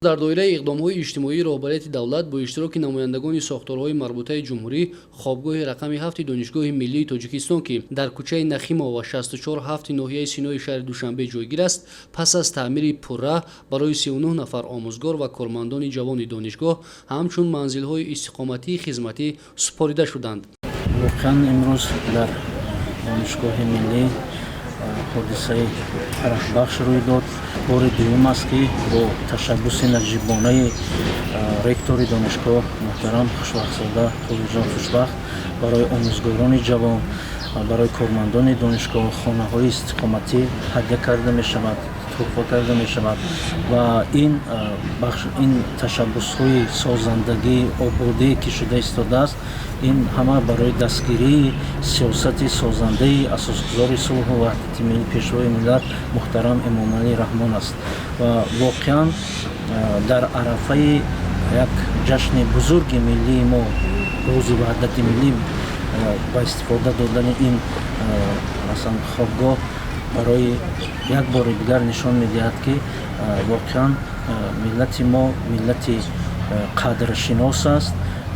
Дар доираи иқдомҳои иҷтимоии роҳбарияти давлат бо иштироки намояндагони сохторҳои марбутаи ҷумҳурӣ, хобгоҳи рақами ҳафти Донишгоҳи миллии Тоҷикистон, ки дар кӯчаи Нахимова 64 ҳафти ноҳияи Синои шаҳри Душанбе ҷойгир аст, пас аз таъмири пурра барои 39 нафар омӯзгор ва кормандони ҷавони донишгоҳ ҳамчун манзилҳои истиқоматии хизматӣ супорида шуданд. Воқеан, имрӯз дар Донишгоҳи миллӣ ҳодисаи фараҳбахш рӯй дод. Бори дуюм аст, ки бо ташаббуси наҷибонаи ректори донишгоҳ муҳтарам Хушбахтзода Қобилҷон Хушбахт барои омӯзгорони ҷавон, барои кормандони донишгоҳ хонаҳои истиқоматӣ ҳадя карда мешавад, туҳфа карда мешавад ва ин бахш, ин ташаббусҳои созандагӣ, ободӣ, ки шуда истодааст, ин ҳама барои дастгирии сиёсати созандаи асосгузори сулҳу ваҳдати миллӣ, Пешвои миллат муҳтарам Эмомалӣ Раҳмон аст. Ва воқеан, дар арафаи як ҷашни бузурги миллии мо, Рӯзи ваҳдати миллӣ, ба истифода додани ин, масалан, хобгоҳ барои як бори дигар нишон медиҳад, ки воқеан миллати мо миллати қадршинос аст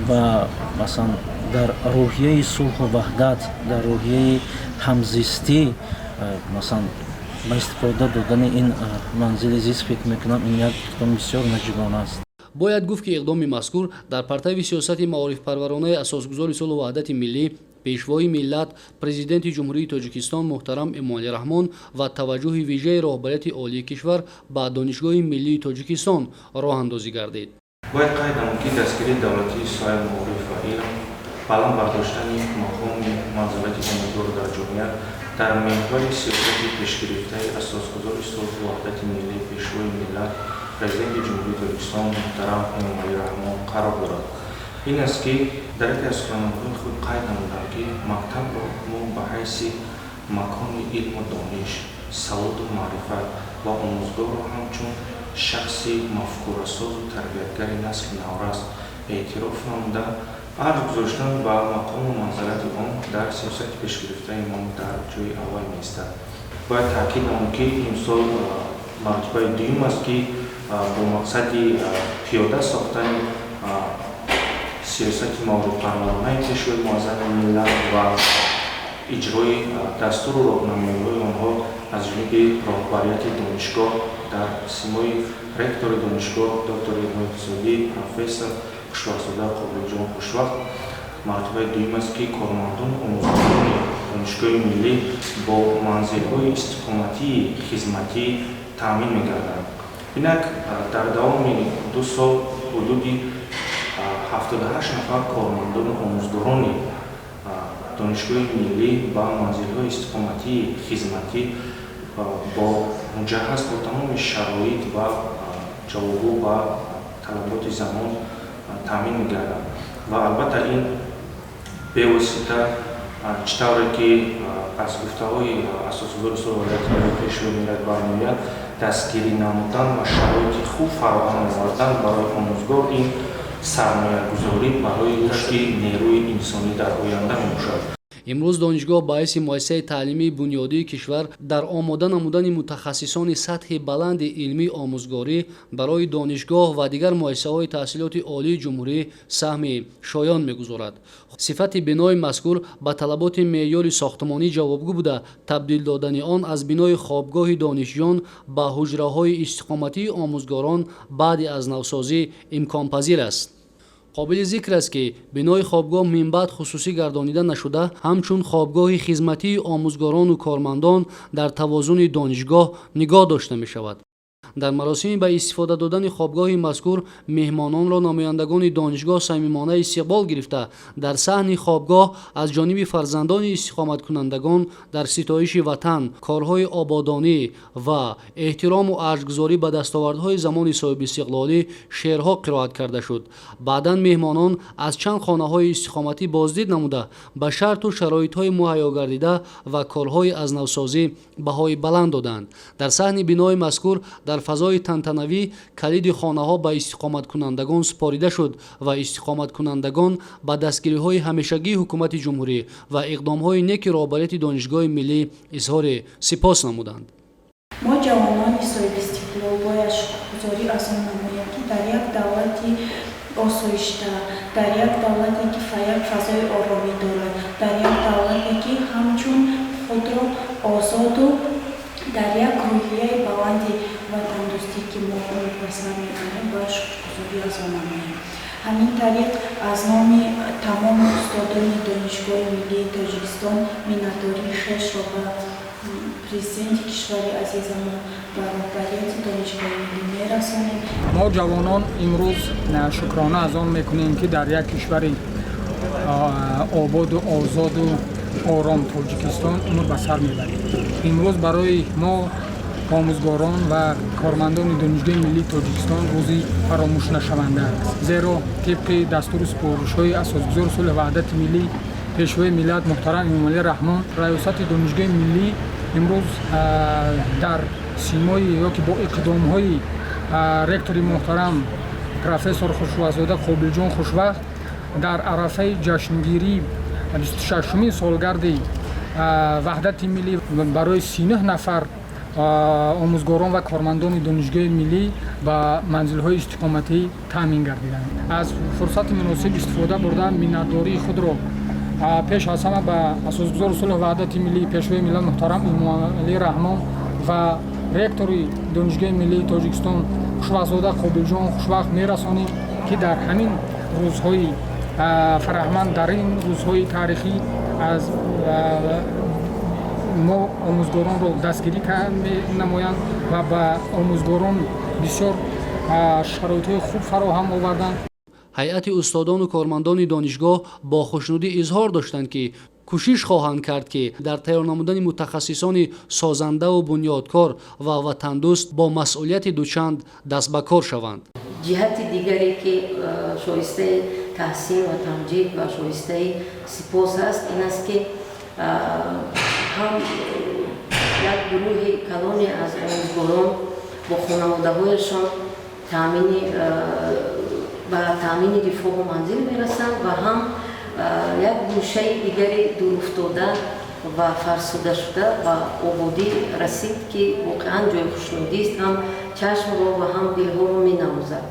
ва, масалан, дар рӯҳияи сулҳу ваҳдат, дар рӯҳияи ҳамзистӣ, масалан, ба истифода додани ин манзили зист, фикр мекунам, ин як иқдоми бисёр наҷибона аст. Бояд гуфт, ки иқдоми мазкур дар партави сиёсати маорифпарваронаи асосгузори сулҳу ваҳдати миллӣ, Пешвои миллат, Президенти Ҷумҳурии Тоҷикистон муҳтарам Эмомалӣ Раҳмон ва таваҷҷӯҳи вижаи роҳбарияти олии кишвар ба Донишгоҳи миллии Тоҷикистон роҳандозӣ гардид. Бояд қайд намуд, ки дастгирии давлатии соҳаи маориф ва илм, баланд бардоштани мақоми манзилати омӯзгор дар ҷомеа дар меҳвари сиёсати пешгирифтаи асосгузори сулҳу ваҳдати миллӣ, Пешвои миллат, Президенти Ҷумҳурии Тоҷикистон муҳтарам Эмомалӣ Раҳмон қарор дорад. Ин аст, ки дар яке аз суханрониҳои худ қайд намудам, ки мактабро мо ба ҳайси макони илму дониш, саводу маърифат ва омӯзгорро ҳамчун шахси мафкурасозу тарбиятгари насли наврас эътироф намуда, арҷ гузоштан ба мақому манзилати он дар сиёсати пешгирифтаи мо дар ҷои аввал меистад. Бояд таъкид намуд, ки имсол маротибаи дуюм аст, ки бо мақсади пиёда сохтани сиёсати маорифпарваронаи Пешвои муаззами миллат ва иҷрои дастуру роҳнамоиҳои онҳо аз ҷониби роҳбарияти донишгоҳ дар симои ректори донишгоҳ, доктори илмҳои иқтисодӣ, профессор Хушбахтзода Қобилҷон Хушвақт, маротибаи дуюм аст, ки кормандону омӯзгорони Донишгоҳи миллӣ бо манзилҳои истиқоматии хизматӣ таъмин мегарданд. Инак, дар давоми 2 сол ҳудуди 78 нафар кормандону омӯзгорони Донишгоҳи миллӣ ба манзилҳои истиқоматии хизматӣ бо муҷаҳҳаз бо тамоми шароит ва ҷавобгӯ ба талаботи замон таъмин мегарданд. Ва албатта, ин бевосита, чӣ тавре ки аз гуфтаҳои асосгузори сулҳу ваҳдати миллӣ, Пешвои миллат бармеояд, дастгирӣ намудан ва шароити хуб фароҳам овардан барои омӯзгор ин сармоягузорӣ барои рушди нерӯи инсонӣ дар оянда мебошад. Имрӯз донишгоҳ ба ҳайси муассисаи таълимии бунёдии кишвар дар омода намудани мутахассисони сатҳи баланди илмии омӯзгорӣ барои донишгоҳ ва дигар муассисаҳои таҳсилоти олии ҷумҳурӣ саҳми шоён мегузорад. Сифати бинои мазкур ба талаботи меъёри сохтмонӣ ҷавобгӯ буда, табдил додани он аз бинои хобгоҳи донишҷӯён ба ҳуҷраҳои истиқоматии омӯзгорон баъди аз навсозӣ имконпазир аст. Қобили зикр аст, ки бинои хобгоҳ минбаъд хусусӣ гардонида нашуда, ҳамчун хобгоҳи хизматии омӯзгорону кормандон дар тавозуни донишгоҳ нигоҳ дошта мешавад. Дар маросими ба истифода додани хобгоҳи мазкур меҳмононро намояндагони донишгоҳ самимона истиқбол гирифта, дар саҳни хобгоҳ аз ҷониби фарзандони истиқоматкунандагон дар ситоиши ватан, корҳои ободонӣ ва эҳтирому арҷгузорӣ ба дастовардҳои замони соҳибистиқлолӣ шеърҳо қироат карда шуд. Баъдан меҳмонон аз чанд хонаҳои истиқоматӣ боздид намуда, ба шарту шароитҳои муҳайё гардида ва корҳои аз навсозӣ баҳои баланд доданд. Дар саҳни бинои мазкур дар фазои тантанавӣ калиди хонаҳо ба истиқоматкунандагон супорида шуд ва истиқоматкунандагон ба дастгириҳои ҳамешагии ҳукумати ҷумҳурӣ ва иқдомҳои неки роҳбарияти Донишгоҳи миллӣ изҳори сипос намуданд. Мо, ҷавонони соҳибистиқлол, бояд шукргузорӣ аз он намоем, ки Осоишта, дар як давлате, ки як фазои оромӣ дорад, дар як давлате, ки ҳамчун худро озоду дар як рӯҳияи баланди ватандӯстӣ, ки мо умр ба сар мебарем, бояд шукргузорӣ аз он намоем. Ҳамин тариқ, аз номи тамоми устодони Донишгоҳи миллии Тоҷикистон миннатдории хешро ба Президенти кишвари азизамон ва роҳбарияти Донишгоҳи миллӣ мерасонем. Мо, ҷавонон, имрӯз шукрона аз он мекунем, ки дар як кишвари ободу озоду ором, Тоҷикистон, умр ба сар мебарем. Имрӯз барои мо, омӯзгорон ва кормандони Донишгоҳи миллии Тоҷикистон, рӯзи фаромӯшнашаванда аст, зеро тибқи дастуру супоришҳои Асосгузори сулҳу ваҳдати миллӣ, Пешвои миллат муҳтарам Эмомалӣ Раҳмон, раёсати Донишгоҳи миллӣ имрӯз дар симои ё ки бо иқдомҳои ректори муҳтарам профессор Хушвақтзода Қобилҷон Хушвақт дар арафаи ҷашнгирии 26-умин солгарди ваҳдати миллӣ барои 39 нафар омӯзгорон ва кормандони Донишгоҳи миллӣ ба манзилҳои истиқоматӣ таъмин гардиданд. Аз фурсати муносиб истифода бурда, миннатдории худро пеш аз ҳама ба Асосгузори сулҳу ваҳдати миллӣ, Пешвои миллат муҳтарам Эмомалӣ Раҳмон ва ректори Донишгоҳи миллии Тоҷикистон Хушвақтзода Қобилҷон Хушвақт мерасонем, ки дар ҳамин рӯзҳои фараҳманд, дар ин рӯзҳои таърихӣ аз мо омӯзгоронро дастгирӣ намоянд ва ба омӯзгорон бисёр шароитҳои хуб фароҳам оварданд. Ҳайати устодону кормандони донишгоҳ бо хушнудӣ изҳор доштанд, ки кӯшиш хоҳанд кард, ки дар тайёр намудани мутахассисони созандаву бунёдкор ва ватандӯст бо масъулияти дучанд даст ба кор шаванд. Ҷиҳати дигаре, ки шоистаи таҳсин ва тамҷид ва шоистаи сипос аст, ин аст, ки ҳам як гурӯҳи калоне аз омӯзгорон бо хонаводаҳояшон таъмини ба таъмини рифоҳу манзил мерасанд ва ҳам як гӯшаи дигари дуруфтода ва фарсудашуда ба ободӣ расид, ки воқеан ҷои хушнудист, ҳам чашмро ва ҳам дилҳоро менавозад.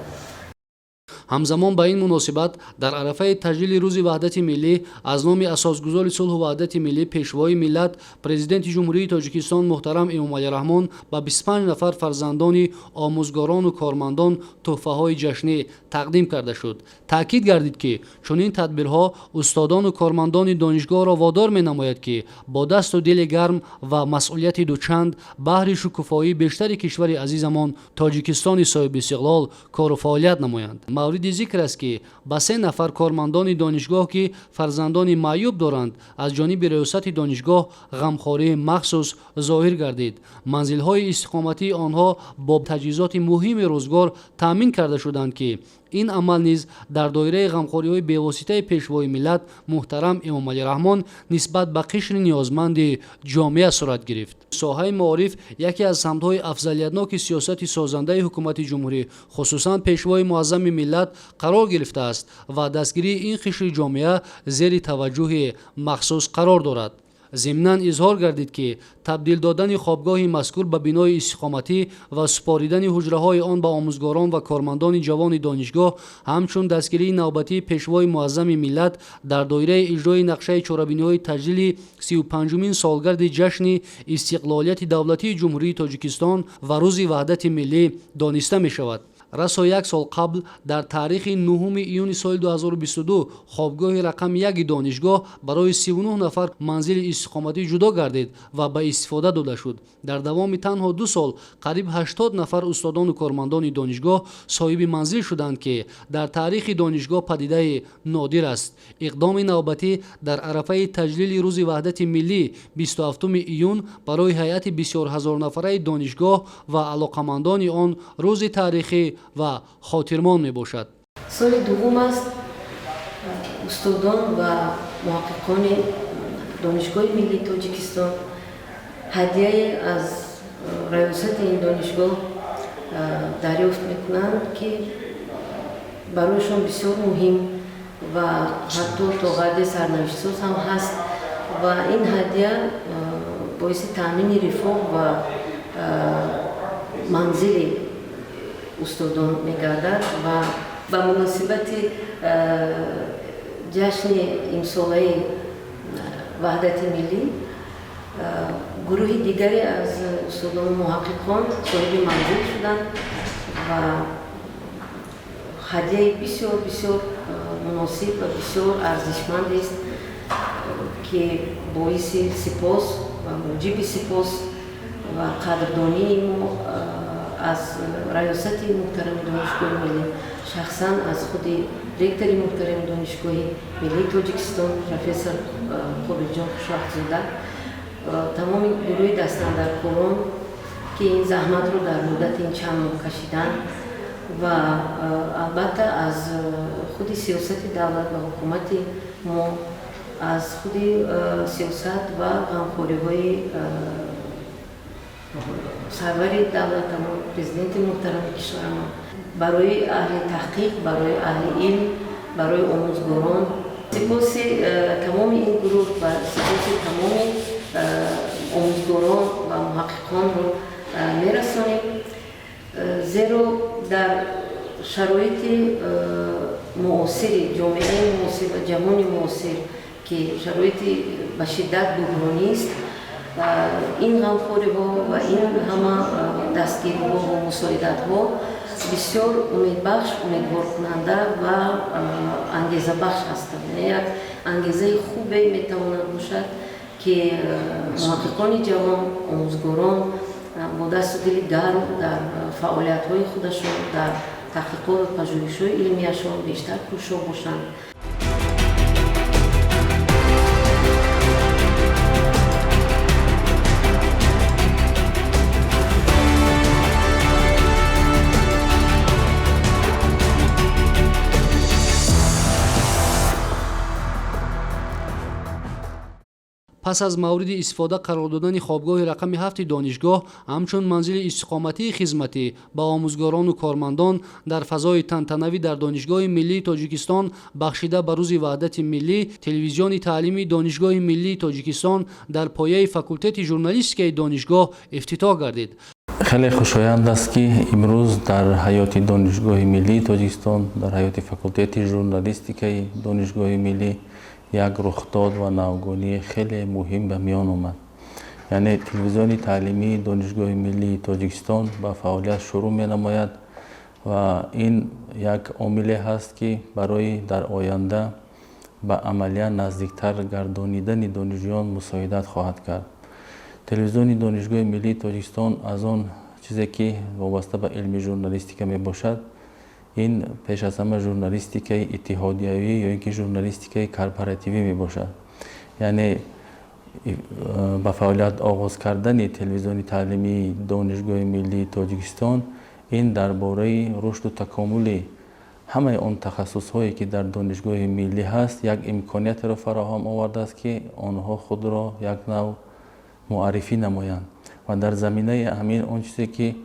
Ҳамзамон ба ин муносибат, дар арафаи таҷлили Рӯзи ваҳдати миллӣ аз номи Асосгузори сулҳу ваҳдати миллӣ, Пешвои миллат, Президенти Ҷумҳурии Тоҷикистон муҳтарам Эмомалӣ Раҳмон ба 25 нафар фарзандони омӯзгорону кормандон тӯҳфаҳои ҷашнӣ тақдим карда шуд. Таъкид гардид, ки чунин тадбирҳо устодону кормандони донишгоҳро водор менамояд, ки бо дасту дили гарм ва масъулияти дучанд баҳри шукуфоии бештари кишвари азизамон, Тоҷикистони соҳибистиқлол, кору фаъолият намоянд. Мавриди зикр аст, ки ба се нафар кормандони донишгоҳ, ки фарзандони маъюб доранд, аз ҷониби раёсати донишгоҳ ғамхории махсус зоҳир гардид. Манзилҳои истиқоматии онҳо бо таҷҳизоти муҳими рӯзгор таъмин карда шуданд, ки ин амал низ дар доираи ғамхориҳои бевоситаи Пешвои миллат муҳтарам Эмомалӣ Раҳмон нисбат ба қишри ниёзманди ҷомеа сурат гирифт. Соҳаи маориф яке аз самтҳои афзалиятноки сиёсати созандаи ҳукумати ҷумҳурӣ, хусусан Пешвои муаззами миллат, қарор гирифтааст ва дастгирии ин қишри ҷомеа зери таваҷҷӯҳи махсус қарор дорад. Зимнан изҳор гардид, ки табдил додани хобгоҳи мазкур ба бинои истиқоматӣ ва супоридани ҳуҷраҳои он ба омӯзгорон ва кормандони ҷавони донишгоҳ ҳамчун дастгирии навбатии Пешвои муаззами миллат дар доираи иҷрои нақшаи чорабиниҳои таҷлили 35-умин солгарди ҷашни истиқлолияти давлатии Ҷумҳурии Тоҷикистон ва Рӯзи ваҳдати миллӣ дониста мешавад. Расо як сол қабл, дар таърихи 9 июни соли 2022, хобгоҳи рақами яки донишгоҳ барои 39 нафар манзили истиқоматӣ ҷудо гардид ва ба истифода дода шуд. Дар давоми танҳо 2 сол қариб 80 нафар устодону кормандони донишгоҳ соҳиби манзил шуданд, ки дар таърихи донишгоҳ падидаи нодир аст. Иқдоми навбатӣ дар арафаи таҷлили Рӯзи ваҳдати миллӣ, 27 июн, барои ҳайати бисёрҳазорнафараи донишгоҳ ва алоқамандони он рӯзи таърихӣ ва хотирмон мебошад. Соли дуввум аст, устодон ва муҳаққиқони Донишгоҳи миллии Тоҷикистон ҳадияе аз раёсати ин донишгоҳ дарёфт мекунанд, ки барояшон бисёр муҳим ва ҳатто то ҳадде сарнавиштсоз ҳам ҳаст. Ва ин ҳадия боиси таъмини рифоҳ ва манзили устодон мегардад ва Ба муносибати ҷашни имсолаи Ваҳдати Миллӣ гурӯҳи дигаре аз устодону муҳаққиқон соҳиби манзил шуданд ва ҳадияи бисёр бисёр муносиб ва бисёр арзишмандест, ки боиси сипос ва муҷиби сипос ва қадрдонии мо аз раёсати муҳтарами Донишгоҳи Миллӣ, шахсан аз худи ректори муҳтарами Донишгоҳи Миллии Тоҷикистон, профессор Қобилҷон Хушвақтзода, тамоми гурӯҳи дастандаркорон, ки ин заҳматро дар муддати ин чанд моҳ кашиданд, ва албатта аз худи сиёсати давлат ва ҳукумати мо, аз худи сиёсат ва ғамхориҳои сарвари давлатамон, президенти муҳтарами кишварамон барои аҳли таҳқиқ, барои аҳли илм, барои омӯзгорон. Сипоси тамоми ин гурӯҳ ва сипоси тамоми омӯзгорон ва муҳаққиқонро мерасонем, зеро дар шароити муосири ҷомеаи муосир ва ҷаҳони муосир, ки шароити ба шиддат буҳронист, ин ғамхориҳо ва ин ҳама дастгириҳо ва мусоидатҳо бисёр умедбахш, умедворкунанда ва ангезабахш ҳастанд. Яъне як ангезаи хубе метавонад бошад, ки муҳаққиқони ҷавон, омӯзгорон бо дасту дили гарм дар фаъолиятҳои худашон, дар таҳқиқот ва пажӯҳишҳои илмияшон бештар кӯшо бошанд. Пас аз мавриди истифода қарор додани хобгоҳи рақами ҳафти донишгоҳ ҳамчун манзили истиқоматии хизматӣ ба омӯзгорону кормандон, дар фазои тантанавӣ дар Донишгоҳи Миллии Тоҷикистон, бахшида ба Рӯзи Ваҳдати Миллӣ, телевизиони таълимии Донишгоҳи Миллии Тоҷикистон дар пояи факултети журналистикаи донишгоҳ ифтитоҳ гардид. Хеле хушоянд аст, ки имрӯз дар ҳаёти Донишгоҳи Миллии Тоҷикистон, дар ҳаёти факултети журналистикаи Донишгоҳи Миллӣ як рухдод ва навгонии хеле муҳим ба миён омад. Яъне телевизиони таълимии Донишгоҳи Миллии Тоҷикистон ба фаъолият шурӯъ менамояд ва ин як омиле ҳаст, ки барои дар оянда ба амалия наздиктар гардонидани донишҷӯён мусоидат хоҳад кард. Телевизиони Донишгоҳи Миллии Тоҷикистон аз он чизе, ки вобаста ба илми журналистика мебошад, ин пеш аз ҳама журналистикаи иттиҳодиявӣ ё ин ки журналистикаи корпоративӣ мебошад. Яъне ба фаъолият оғоз кардани телевизиони таълимии Донишгоҳи Миллии Тоҷикистон ин дар бораи рушду такомули ҳамаи он тахассусҳое, ки дар Донишгоҳи Миллӣ ҳаст, як имкониятро фароҳам овардааст, ки онҳо худро як нав муаррифӣ намоянд. Ва дар заминаи ҳамин он чизе, ки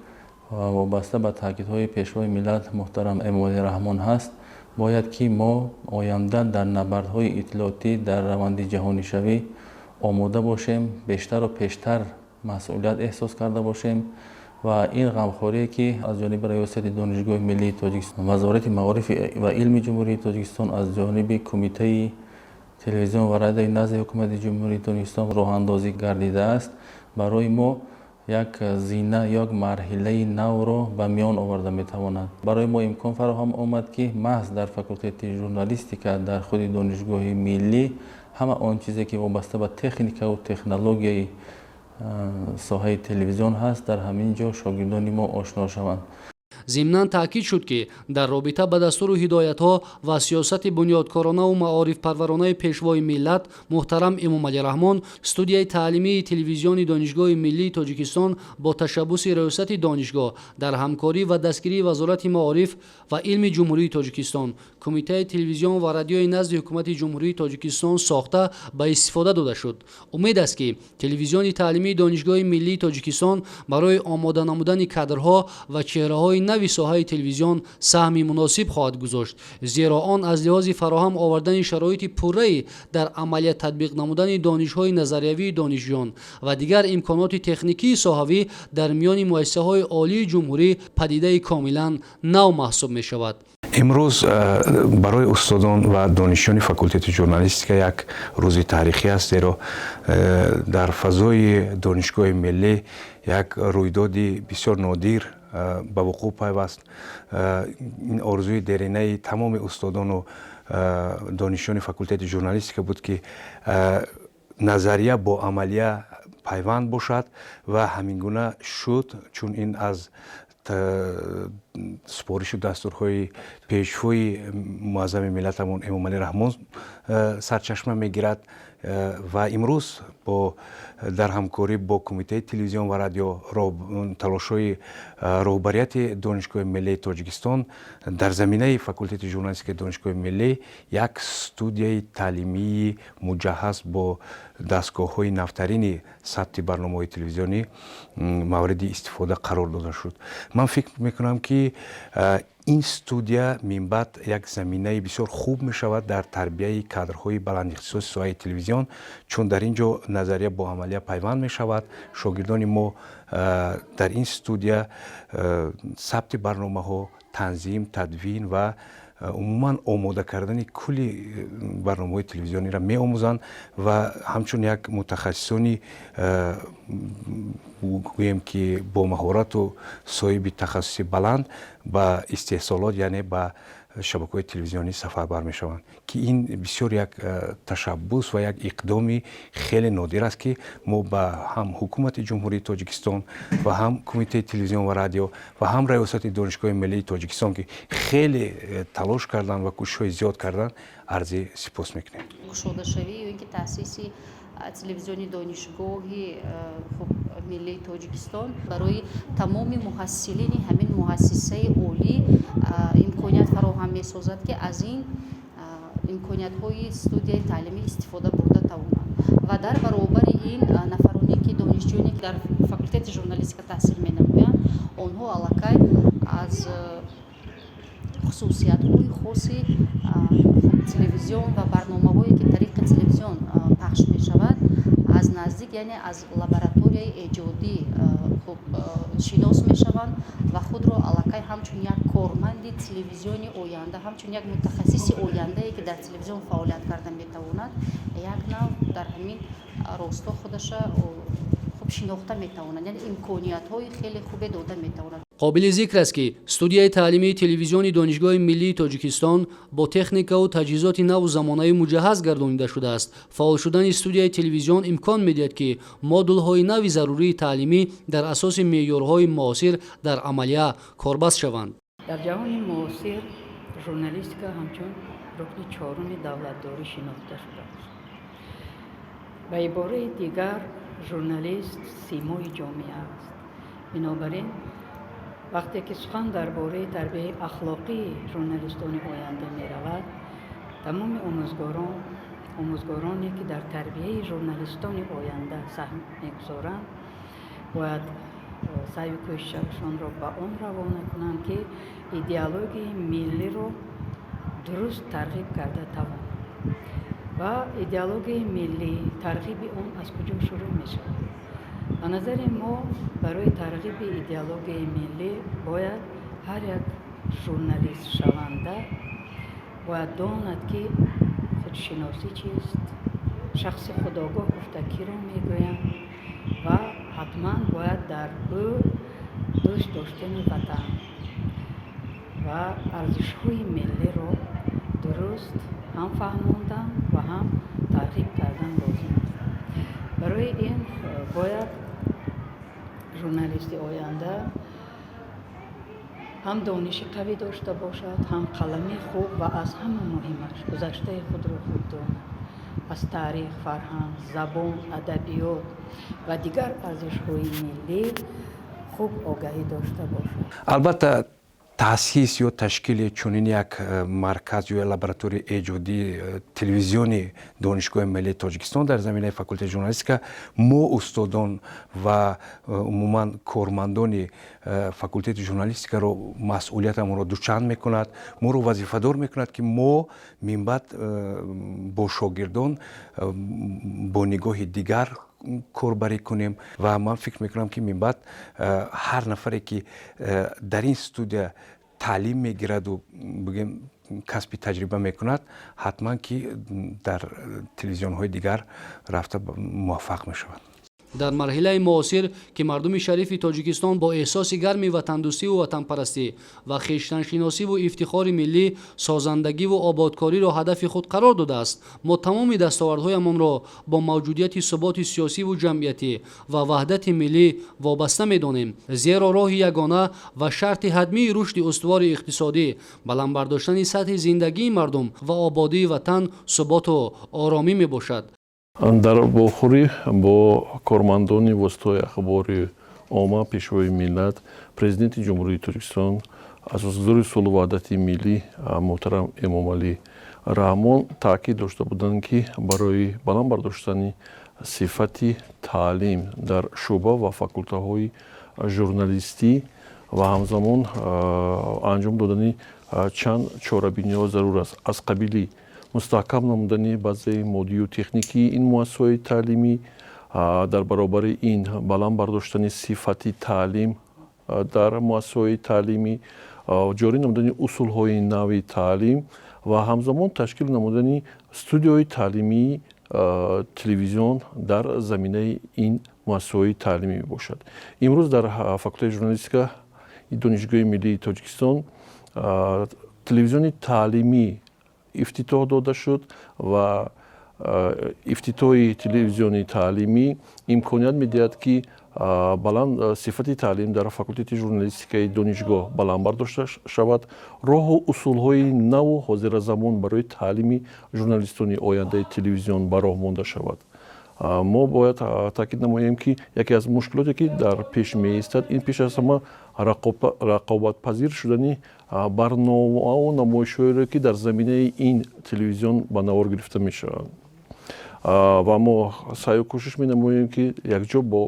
вобаста ба таъкидҳои Пешвои миллат муҳтарам Эмомалӣ Раҳмон ҳаст, бояд ки мо оянда дар набардҳои иттилоотӣ, дар раванди ҷаҳонишавӣ омода бошем, бештару пештар масъулият эҳсос карда бошем. Ва ин ғамхорие, ки аз ҷониби раёсати Донишгоҳи Миллии Тоҷикистон, Вазорати маориф ва илми Ҷумҳурии Тоҷикистон, аз ҷониби Кумитаи телевизион ва радиои назди Ҳукумати Ҷумҳурии Тоҷикистон роҳандозӣ гардидааст, барои мо як зина, як марҳилаи навро ба миён оварда метавонад. Барои мо имкон фароҳам омад, ки маҳз дар факултети журналистика дар худи Донишгоҳи Миллӣ ҳама он чизе, ки вобаста ба техникаву технологияи соҳаи телевизион ҳаст, дар ҳамин ҷо шогирдони мо ошно шаванд. Зимнан таъкид шуд, ки дар робита ба дастуру ҳидоятҳо ва сиёсати бунёдкоронаву маорифпарваронаи Пешвои миллат муҳтарам Эмомалӣ Раҳмон студияи таълимии телевизиони Донишгоҳи Миллии Тоҷикистон бо ташаббуси раёсати донишгоҳ дар ҳамкорӣ ва дастгирии Вазорати маориф ва илми Ҷумҳурии Тоҷикистон, Кумитаи телевизион ва радиои назди Ҳукумати Ҷумҳурии Тоҷикистон сохта ба истифода дода шуд. Умед аст, ки телевизиони таълимии Донишгоҳи Миллии Тоҷикистон барои омода намудани кадрҳо ва чеҳраҳои нави соҳаи телевизион саҳми муносиб хоҳад гузошт, зеро он аз лиҳози фароҳам овардани шароити пурраи дар амалият татбиқ намудани донишҳои назариявии донишҷӯён ва дигар имконоти техникии соҳавӣ дар миёни муассисаҳои олии ҷумҳурӣ падидаи комилан нав маҳсуб мешавад. Имрӯз барои устодон ва донишҷӯёни факултети журналистика як рӯзи таърихӣ аст, зеро дар фазои Донишгоҳи миллӣ як рӯйдоди бисёр нодир ба вуқӯъ пайваст. Ин орзуи деринаи тамоми устодону донишҷӯёни факултети журналистика буд, ки назария бо амалия пайванд бошад, ва ҳамин гуна шуд, чун ин аз супоришу дастурҳои Пешвои муаззами миллатамон Эмомалӣ Раҳмон сарчашма мегирад. Ва имрӯз бо дар ҳамкорӣ бо Кумитаи телевизион ва радио, талошҳои роҳбарияти Донишгоҳи миллии Тоҷикистон, дар заминаи факултети журналистикаи Донишгоҳи миллӣ як студияи таълимии муҷаҳҳаз бо дастгоҳҳои навтарини сабти барномаҳои телевизионӣ мавриди истифода қарор дода шуд. Ман фикр мекунам, ки ин студия минбаъд як заминаи бисёр хуб мешавад дар тарбияи кадрҳои баландихтисоси соҳаи телевизион, чун дар ин ҷо назария бо амалия пайванд мешавад. Шогирдони мо дар ин студия сабти барномаҳо, танзим, тадвин ва умуман омода кардани кулли барномаҳои телевизиониро меомӯзанд ва ҳамчун як мутахассисони, гӯем ки, бо маҳорату соҳиби тахассуси баланд ба истеҳсолот, яъне ба шабакаҳои телевизионӣ сафарбар мешаванд, ки ин бисёр як ташаббус ва як иқдоми хеле нодир аст, ки мо ба ҳам Ҳукумати Ҷумҳурии Тоҷикистон ва ҳам Кумитаи телевизион ва радио ва ҳам Раёсати Донишгоҳи миллии Тоҷикистон, ки хеле талош карданд ва кӯшишҳои зиёд карданд, арзи сипос мекунем. Кушодашавӣ ё ин ки таъсиси телевизиони Донишгоҳи хуб миллии Тоҷикистон барои тамоми муҳассилини ҳамин муассисаи олӣ имконият фароҳам месозад, ки аз ин имкониятҳои студияи таълимӣ истифода бурда тавонанд. Ва дар баробари ин, нафароне ки, донишҷӯёне ки дар факултети журналистика таҳсил менамоянд, онҳо аллакай аз хусусиятҳои хоси телевизион ва барномаҳое, ки тариқи телевизион пахш мешавад, аз наздик, яъне аз лабораторияи эҷодӣ хуб шинос мешаванд ва худро аллакай ҳамчун як корманди телевизиони оянда, ҳамчун як мутахассиси ояндае, ки дар телевизион фаъолият карда метавонад, як нав дар ҳамин росто худаша хуб шинохта метавонад, яъне имкониятҳои хеле хубе дода метавонад. Қобили зикр аст, ки студияи таълимии телевизиони Донишгоҳи миллии Тоҷикистон бо техникаву таҷҳизоти наву замонавӣ муҷаҳҳаз гардонида шудааст. Фаъол шудани студияи телевизион имкон медиҳад, ки модулҳои нави зарурии таълимӣ дар асоси меъёрҳои муосир дар амалия корбаст шаванд. Дар ҷаҳони муосир журналистика ҳамчун рукни чоруми давлатдорӣ шинохта шудааст. Ба ибораи дигар, журналист симои ҷомеа аст. Бинобар ин, вақте ки сухан дар бораи тарбияи ахлоқии журналистони оянда меравад, тамоми омӯзгорон, омӯзгороне, ки дар тарбияи журналистони оянда саҳм мегузоранд, бояд саъю кӯшишашонро ба он равона кунанд, ки идеологияи миллиро дуруст тарғиб карда тавонанд. Ва идеологияи миллӣ, тарғиби он аз куҷо шурӯъ мешавад? Ба назари мо, барои тарғиби идеологияи миллӣ бояд ҳар як журналистшаванда бояд донад, ки худшиносӣ чист, шахси худогоҳ гуфта киро мегӯянд, ва ҳатман бояд дар ӯ дӯст доштани ватан ва арзишҳои миллиро дуруст ҳам фаҳмондан ва ҳам тарғиб кардан лозим аст. Барои ин бояд журналисти оянда ҳам дониши қавӣ дошта бошад, ҳам қалами хуб ва аз ҳама муҳимаш гузаштаи худро хуб донад, аз таърих, фарҳанг, забон, адабиёт ва дигар арзишҳои миллӣ хуб огаҳӣ дошта бошад. Албатта, таъсис ё ташкили чунин як марказ ё лабораторияи эҷодии телевизиони Донишгоҳи миллии Тоҷикистон дар заминаи факултети журналистика мо, устодон ва умуман кормандони факултети журналистикаро, масъулиятамонро дучанд мекунад, моро вазифадор мекунад, ки мо минбаъд бо шогирдон бо нигоҳи дигар корбарӣ кунем. Ва ман фикр мекунам, ки минбаъд ҳар нафаре, ки дар ин студия Таълим мегираду, бигем, касби таҷриба мекунад, ҳатман ки дар телевизионҳои дигар рафта муваффақ мешавад. Дар марҳилаи муосир, ки мардуми шарифи Тоҷикистон бо эҳсоси гарми ватандӯстиву ватанпарастӣ ва хештаншиносиву ифтихори миллӣ, созандагиву ободкориро ҳадафи худ қарор додааст, мо тамоми дастовардҳоямонро бо мавҷудияти суботи сиёсиву ҷамъиятӣ ва ваҳдати миллӣ вобаста медонем, зеро роҳи ягона ва шарти ҳатмии рушди устувори иқтисодӣ, баланд бардоштани сатҳи зиндагии мардум ва ободии ватан суботу оромӣ мебошад. Дар вохӯрӣ бо кормандони воситаҳои ахбори омма Пешвои миллат, Президенти Ҷумҳурии Тоҷикистон, Асосгузори сулҳу ваҳдати миллӣ муҳтарам Эмомалӣ Раҳмон таъкид дошта буданд, ки барои баланд бардоштани сифати таълим дар шӯъба ва факултаҳои журналистӣ ва ҳамзамон анҷом додани чанд чорабиниҳо зарур аст, аз қабили мустаҳкам намудани базаи моддию техникии ин муассисаҳои таълимӣ, дар баробари ин баланд бардоштани сифати таълим дар муассисаҳои таълимӣ, ҷорӣ намудани усулҳои нави таълим ва ҳамзамон ташкил намудани студияҳои таълимии телевизион дар заминаи ин муассисаҳои таълимӣ мебошад. Имрӯз дар факултаи журналистика Донишгоҳи миллии Тоҷикистон телевизиони таълимӣ ифтитоҳ дода шуд ва ифтитоҳи телевизиони таълимӣ имконият медиҳад, ки баланд сифати таълим дар факултети журналистикаи донишгоҳ баланд бардошта шавад, роҳу усулҳои наву ҳозиразамон барои таълими журналистони ояндаи телевизион ба роҳ монда шавад. Мо бояд таъкид намоем, ки яке аз мушкилоте, ки дар пеш меистад, ин пеш аз ҳама рақобатпазир шудани барномау намоишҳоеро, ки дар заминаи ин телевизион ба навор гирифта мешаванд, ва мо саъю кӯшиш менамоем, ки якҷо бо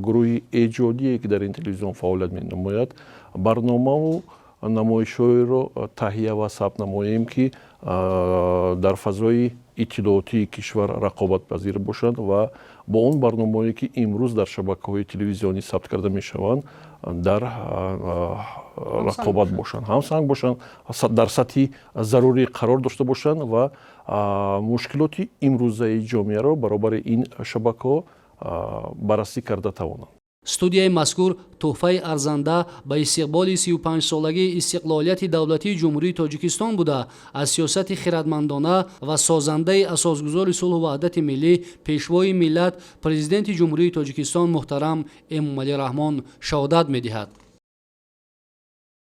гурӯҳи эҷодие, ки дар ин телевизион фаъолият менамояд, барномаву намоишҳоеро таҳия ва сабт намоем, ки дар фазои иттилоотии кишвар рақобатпазир бошанд ва бо он барномаҳое, ки имрӯз дар шабакаҳои телевизионӣ сабт карда мешаванд, дар рақобат бошанд, ҳамсанг бошанд, дар сатҳи зарурӣ қарор дошта бошанд ва мушкилоти имрӯзаи ҷомеаро баробари ин шабакаҳо баррасӣ карда тавонанд. Студияи мазкур тӯҳфаи арзанда ба истиқболи 35-солагии истиқлолияти давлатии Ҷумҳурии Тоҷикистон буда, аз сиёсати хиратмандона ва созандаи Асосгузори сулҳу ваҳдати миллӣ, Пешвои миллат, Президенти Ҷумҳурии Тоҷикистон муҳтарам Эмомалӣ Раҳмон шаҳодат медиҳад.